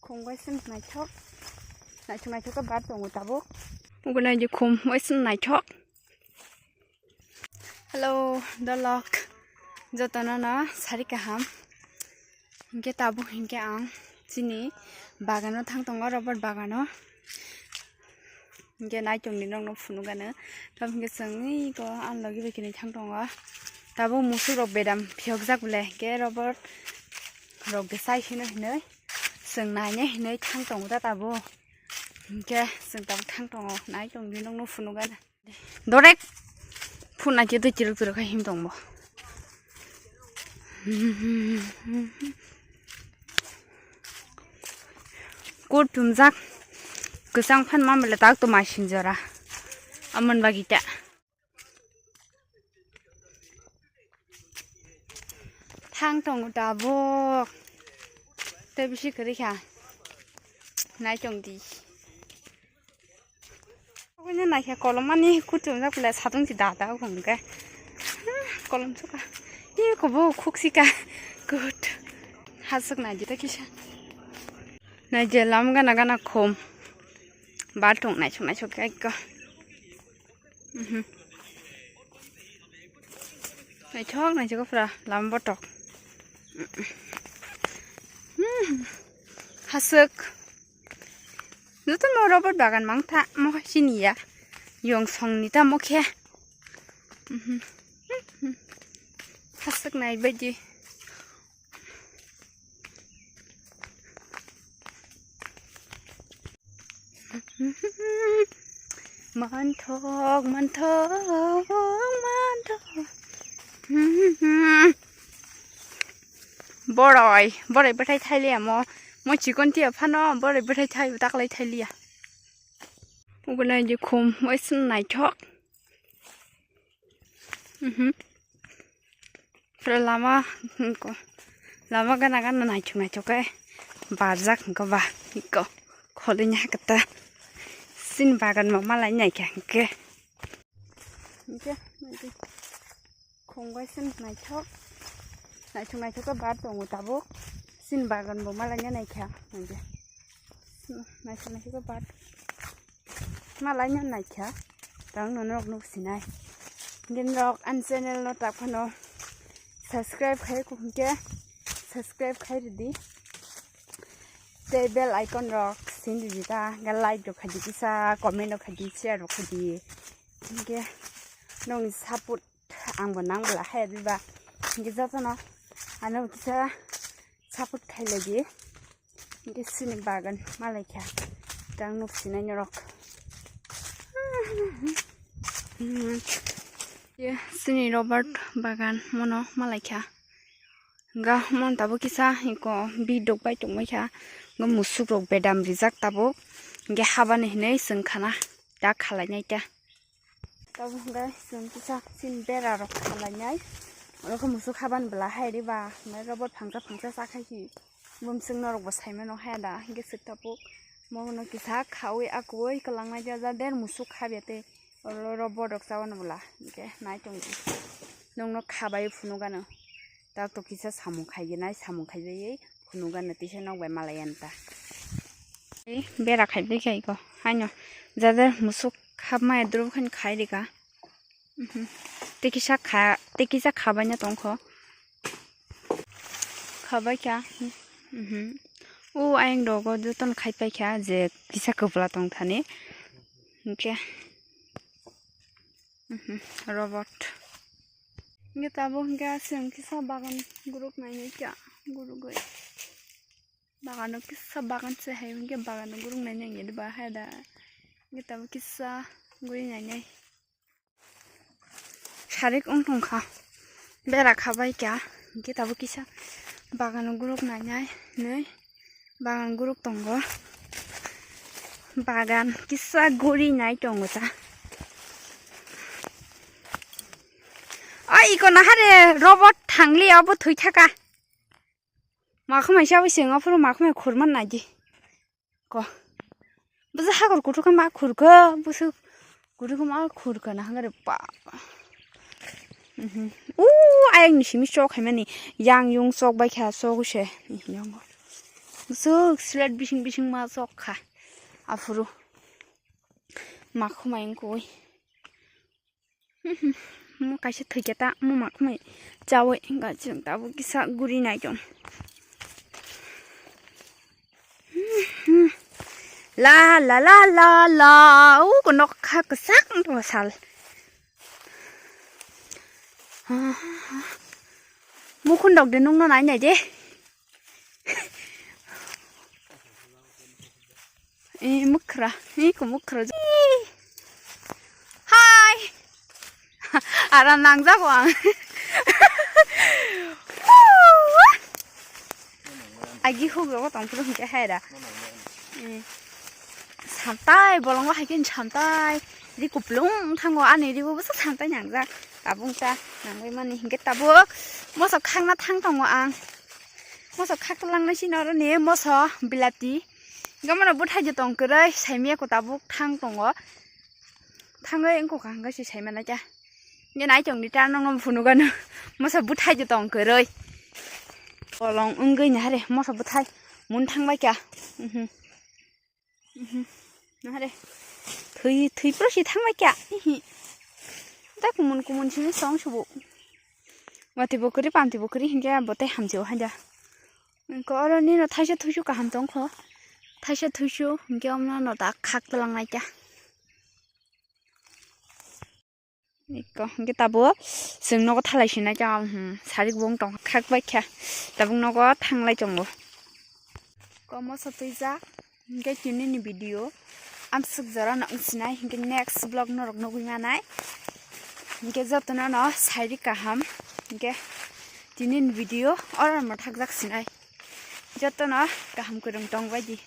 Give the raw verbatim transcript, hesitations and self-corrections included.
Khum waisa naithok. Naithok naithok khe bar tongo tabuk. Ubunai je khum waisa naithok. Hello, dolok. Jotono no sari kaham. Hinkhe tabuk hinkhe ang chini bagano thang tongo, rubber bagano. Hinkhe naichongdi nokno phunukgano. Tamo hinkhe chwng iko ang logi bai kini thang tongo. Tabuk musuk rok bedam phiyokjak bole, hinkhe rubber rok de sai hino hinoi chwng naina hinoi thang tongo ta tabuk. Hinkhe chwng tabuk thang tongo, naichongdi nokno phunukgano. Dorek phunai khe twi chiruk chiruk khe him tongbo. Kut tumjak kwchang phan ma bele tak to mai sinjora. Amon bagita. Thang tongo tabuk. Tei bisi kwrwi kha. Naichongdi. Obo naikhe kolom mani kuchumjak le satung si da da hwnke. Kolom suka. Iko bo khuk sika. Good. Hasuk naidi ta kisa. Naije lam gana gana khum. Baltung naisuk naisuk khe ekka. Mhm. Naithok naisuk pura lam botok. Mhm. Hasuk. Joto no rubber bagan mangtha mo sini ya. Yong song ni ta mo khe. Mhm. Hasuk nai baidi. Manthok, manthok, manthok. Boroi, boroi bwthai thailiya mo. Mo chikon tiya phano boroi bwthai thai, taklai thailiya. Ubunai je khum waisa naithok. Mhm. Pura lama, ko, lama gana gana naithok naithok khe barjak hwnkhe ba, ko, kholinya kata. Sin bagan bo malai naikha hwnkhe. Hwnkhe, hwnkhe. Khum waisa naithok. Naithok naithok khe bar tongo tabuk. Sin bagan bo malai naikha hwnkhe. Naithok naithok khe bar. Malai no naikha, tang no norok nuk sinai. Gen rok an channel no tak phano subscribe khai ko hwnkhe subscribe khai ridi. Tei bell icon rok sin ridi ta, ga like rok khai di kisa, comment rok khai di, share rok khai di. Hwnkhe nokni support ang bo nang bwla hai diba. Hwnkhe jotono ano kisa support khai lai di. Hwnkhe chini bagan malaikha. Tang nuk sinai norok. Ye chini rubber bagan mono malaikha. Ga mon tabuk kisa iko bidok bai tongbaikha. Ga musuk rok bedam rijak tabuk. Hwnkhe habani hinui chwng khana. Da khalainai ta. Tabuk hwnkhe chwng kisa chini bera rok khalainai. Oro khe musuk haban bwla hai riba hwnwi rubber phangsa phangsa chakhai si bumswk norok bo saimano haya da hwnkhe swk tabuk. Mono kisa khaui akui kwlangnai jaja der musuk habya tei oro rubber rok chabano bwla hwnkhe nai tongdi. Nokno khabai phunukgano. Tak to kisa samung khaigenai, samung khaibai phunukgano tisa nok bai malai yan ta. Ei bera khaibai khaiko haino jader musuk hapmaya duro khan khai rika. Mhm. Tei kisa kha, tei kisa khabaina tongkho. Khabaikha. Mhm. O ayang rogo jotono khaipaikha je kisa kwbla tongthani. Hwnkhe. Mhm. Robot. Hwnkhe tabuk hwnkhe chwng kisa bagan guruk nainai kha. Gurugwi. Bagano kisa bagan se hai hwnkhe bagano guruk nainai hwnkhe ba hai da. Hwnkhe tabuk kisa guri nainai. Sarik wng tongkha. Bera khabai kha. Hwnkhe tabuk kisa bagano guruk nainai hinwi bagan guruk tongo. Bagan kisa guri nai tongo ta. O iko nahare robot thangli abo thwi thaka. Makhumai sabo seng aphuru makhumai khurman naidi. Ko. Bwsa hakor kuthukhe ma khurkhe, bwswk kuthukhe ma khurkhe na hangare pa. Mhm. U ayang ni simi chok haimani yang yung chok bai kha chok se. Mhm, yang. Sok sret bising bising ma sok kha. Aphuru. Ma khumai wngkui. Mo kaisa thwikya ta, mo ma khumai chawi. Gachung tabuk kisa guri nai tong. La, la, la, la, la. U ko nok kha kwchak wng tong sal. Mukhun dok de nung no nai nai de. Eh, mukra, eh, ko mukra. Hi. Ara nangjago ang. Agi huk rogo tong phuru hingke hai ra. Eh. Samtai bolongo hai khe samtai. Ri kuplung thango ani ri bo samtai nangjak. Tabung ta nangbai mani hingke tabuk. Moso khakna thang tongo ang. Moso khak langnai sini oro ni moso bilati. Gamano bwthai je tong kwrwi saimya ko tabuk thang tongo. Thangwi wngkha hwnkhe se saimana kya. Nge nai tong di ta nongno phunugano. Moso bwthai je tong kwrwi. Bolong wngwi nahare moso bwthai mun thangbai kya. Mhm. Mhm. Nahare. Thwi, thwi pro si thangbai kya. Ihi. Da kumun kumun sini song subu. Wati bo kwrwi, panti bo kwrwi hinkhe bo tei hamjao haida. Wngkha oro nino thaisa thuisu kaham tongkho. Thaisa thuisu hinkhe omno no da khak twlang naikha. Iko hinkhe tabuk chwng nogo thalai sinai kha, hmm, sarik bo wng tong khak bai kha. Tabuk nogo thanglai tongo. Komo sotwijak. Hinkhe tini ni video amsuk jora no wngsinai, hinkhe next vlog norok nugwi manai. Hinkhe jotono no sairi kaham. Hinkhe tini ni video oro no thakjak sinai. Jotono kaham kwrwng tong bai di.